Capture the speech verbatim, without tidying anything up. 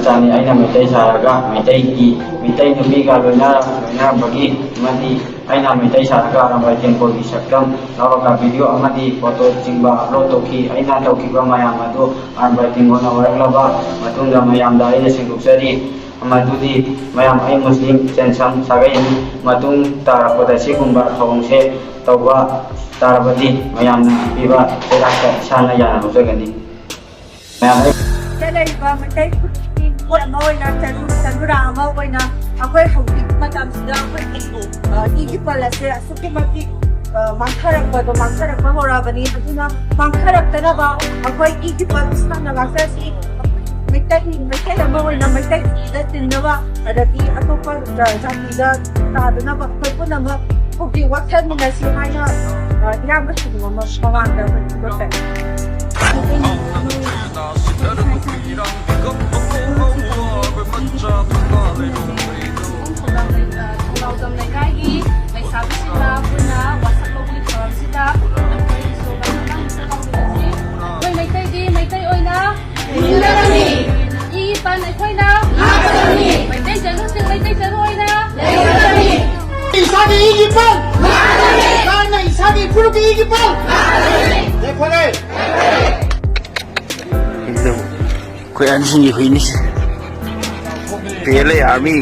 ꯆꯥꯅꯤ꯫ ꯑꯩꯅ ꯃꯩꯇꯩ ꯁꯥꯔꯒ ꯃꯩꯇꯩꯒꯤ, ꯃꯩꯇꯩ ꯅꯨꯄꯤꯒ ꯂꯣꯏꯅꯔ-, ꯂꯣꯏꯅꯔꯝꯕꯒꯤ ꯑꯃꯗꯤ ꯑꯩꯅ ꯃꯩꯇꯩ ꯁꯥꯔꯒ ꯑꯔꯥꯝꯕꯥꯏ ꯇꯦꯡꯀꯣꯜꯒꯤ ꯁꯛꯇꯝ ꯂꯧꯔꯒ ꯚꯤꯗꯤꯑꯣ ꯑꯃꯗꯤ ꯐꯣꯇꯣꯆꯤꯡꯕ ꯑꯞꯂꯣꯗ ꯇꯧꯈꯤ꯫ ꯑꯩꯅ ꯇꯧꯈꯤꯕ ꯃꯌꯥꯝ ꯑꯗꯨ ꯑꯔꯥꯝꯕꯥꯏ ꯇꯦꯡꯀꯣꯜꯅ ꯑꯣꯏꯔꯛꯂꯕ ꯃꯇꯨꯡꯗ ꯃꯌꯥꯝꯗ ꯑꯩꯅ ꯁꯦꯡꯗꯣꯛꯆꯔꯤ꯫ ꯃꯗꯨꯗꯤ ꯃꯌꯥꯝ, ꯑꯩ ꯃꯨꯁꯂꯤꯝ ꯆꯦꯟꯁꯝ ꯁꯥꯒꯩꯅꯤ꯫ ꯃꯇꯨꯡ ꯇꯥꯔꯛꯄꯗ ꯁꯤꯒꯨꯝꯕ ꯊꯧꯑꯣꯡꯁꯦ ꯇꯧꯕ ꯇꯥꯔꯕꯗꯤ ꯃꯌꯥꯝꯅ ꯄꯤꯕ ꯆꯩꯔꯥꯛꯇ ꯏꯁꯥꯅ ꯌꯥꯅ ꯂꯧꯖꯒꯅꯤ꯫ ꯃꯌꯥꯝ, ꯑꯩ ꯁꯤꯗ ꯂꯩꯔꯤꯕ ꯃꯩꯇꯩ ꯐꯨꯔꯨꯞꯀꯤ ꯃꯤꯑꯣꯏ ꯑꯃ ꯑꯣꯏꯅ, ꯆꯅꯨ-, ꯆꯅꯨꯔꯥ ꯑꯃ ꯑꯣꯏꯅ ꯑꯩꯈꯣꯏ ꯍꯧꯖꯤꯛ ꯃꯇꯝꯁꯤꯗ ꯑꯩꯈꯣꯏꯒꯤ, ꯑ, ꯏꯒꯤ ꯄꯜ ꯑꯁꯦ ꯑꯁꯨꯛꯀꯤ ꯃꯇꯤꯛ, ꯑ, ꯃꯥꯡꯊꯔꯛꯄꯗꯣ, ꯃꯥꯡꯊꯔꯛꯄ ꯍꯧꯔꯛꯑꯕꯅꯤ꯫ ꯑꯗꯨꯅ ꯃꯥꯡꯊꯔꯛꯇꯅꯕ ꯑꯩꯈꯣꯏ ꯏꯒꯤ ꯄꯜ ꯁꯥꯡꯅ ꯉꯥꯛꯆꯁꯤ꯫ ꯃꯩꯇꯩ, ꯃꯩꯇꯩ ꯑꯃ ꯑꯣꯏꯅ ꯃꯩꯇꯩ ꯏꯗ ꯇꯤꯟꯅꯕ, ꯑꯗꯒꯤ ꯑꯇꯣꯞꯄ, ꯑ, ꯖꯥꯇꯤꯗ ꯇꯥꯗꯅꯕ ꯑꯩꯈꯣꯏ ꯄꯨꯝꯅꯃꯛ ꯍꯧꯖꯤꯛ ꯋꯥꯛꯊꯠꯃꯤꯟꯅꯁꯤ ꯍꯥꯏꯅ, ꯑ, ꯏꯌꯥꯝꯕꯁꯤꯡꯒꯤ ꯃꯃꯥꯡ-, ꯃꯃꯥꯡꯗ ꯑꯩꯈꯣꯏ ꯐꯣꯡꯗꯣꯛꯆꯔꯤ꯫ ꯈꯣꯡꯖꯣꯝ ꯂꯩꯀꯥꯏꯒꯤ ꯂꯩꯁꯥꯕꯤꯁꯤꯡꯅ ꯄꯨꯟꯅ ꯋꯥꯁꯛ ꯂꯧꯕꯒꯤ ꯊꯧꯔꯝꯁꯤꯗ ꯑꯩꯈꯣꯏ ꯁ꯭ꯂꯣꯒꯥꯟ ꯑꯃ ꯍꯧꯗꯣꯛꯁꯤ꯫ ꯑꯩꯈꯣꯏ ꯃꯩꯇꯩꯗꯤ ꯃꯩꯇꯩ ꯑꯣꯏꯅ ꯍꯤꯡꯒꯗꯕꯅꯤ꯫ ꯏ ꯄꯥꯟ ꯑꯩꯈꯣꯏꯅ ꯉꯥꯛꯀꯗꯕꯅꯤ꯫ ꯃꯩꯇꯩ ꯆꯅꯨꯁꯤꯡ ꯃꯩꯇꯩ ꯆꯅꯨ ꯑꯣꯏꯅ ꯂꯩꯒꯗꯕꯅꯤ꯫ ꯏꯁꯥꯒꯤ ꯏꯒꯤ ꯄꯥꯟ ꯉꯥꯛꯀꯗꯕꯅꯤ꯫ ꯏꯁꯥꯅ ꯏꯁꯥꯒꯤ ꯏꯐꯨꯔꯨꯞꯀꯤ ꯏꯒꯤ ꯄꯥꯟ ꯉꯥꯛꯀꯗꯕꯅꯤ꯫ ꯂꯦꯞꯈꯣꯅꯦ꯫ ꯑꯩꯈꯣꯏ ꯑꯍꯟꯁꯤꯡꯒꯤ ꯍꯨꯏꯅꯤ ꯁꯤ꯫ ꯄꯦꯜꯂꯦ ꯑꯥꯔꯃꯤ꯫